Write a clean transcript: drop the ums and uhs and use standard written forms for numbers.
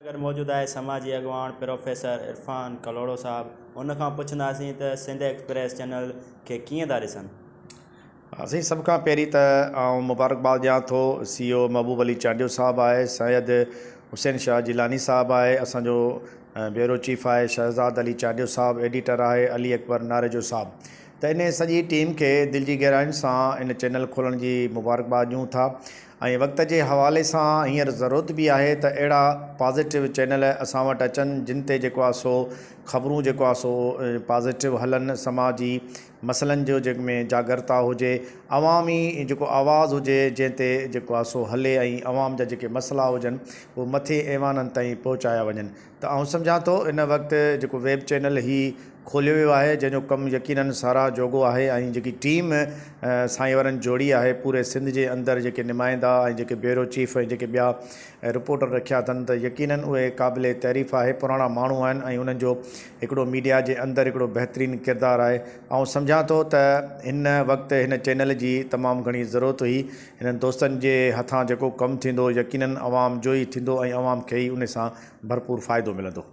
گڏ موجود آهي سماجي اڳواڻ پروفيسر عرفان ڪلهوڙو صاحب ان کان پڇنداسين ته سنڌ ايڪسپريس چينل کي ڪيئن ٿا ڏسن. سائين سڀ کان پهرين ته آئون مبارڪباد ڏيان ٿو سي او محبوب علي چانڊيو صاحب آهي سيد حسين شاهه جيلاني صاحب آهي اسان جو بيورو چيف آهي شهزاد علي چانڊيو صاحب ايڊيٽر آهي علي اڪبر ناريجو صاحب ته انهي سڄي ٽيم کي دل جي گهراين سان ان چينل کولڻ جي مبارڪباد ڏيون ٿا ۽ وقت جي حوالي سان هينئر ضرورت به آهي ته اهڙا پازيٽو چينل اسان وٽ اچن جن تي جيڪو آهي سو خبرون جيڪو آهي سو پازيٽو هلن سماجي مسئلن جو جنهن ۾ جاڳرتا هجي عوامي جيڪو آواز هجي جنهن تي جيڪو آهي سو هلي ۽ عوام جا جيڪي مسئلا هجن اهي مٿي ايوانن تائين پهچايا وڃن ته آئون سمجهان ٿو ان وقت جيڪو ويب چينل هي کوليو ويو آهي جنهن جو ڪم يقينن ساراهه جوڳو آهي ۽ جيڪي ٽيم سائين وارن جوڙي آهي پوري سنڌ جي اندر جيڪي نمائندا ۽ جيڪي بيورو چيف ۽ جيڪي ٻيا رپورٽر رکيا اٿن ته يقينن اهي قابل تعريف آهي پراڻا ماڻهو آهن ۽ انهن جو هڪڙو ميڊيا جي اندر هڪڙو بهترين ڪردار آهي آئون سمجهان ٿو ته هن وقت هن چينل جي تمام گهڻي ضرورت هئي هنن دوستن جي هٿان جيڪو ڪم ٿيندو يقينن عوام جو ئي ٿيندو ۽ عوام کي ئي ان سان ڀرپور فائدو ملندو.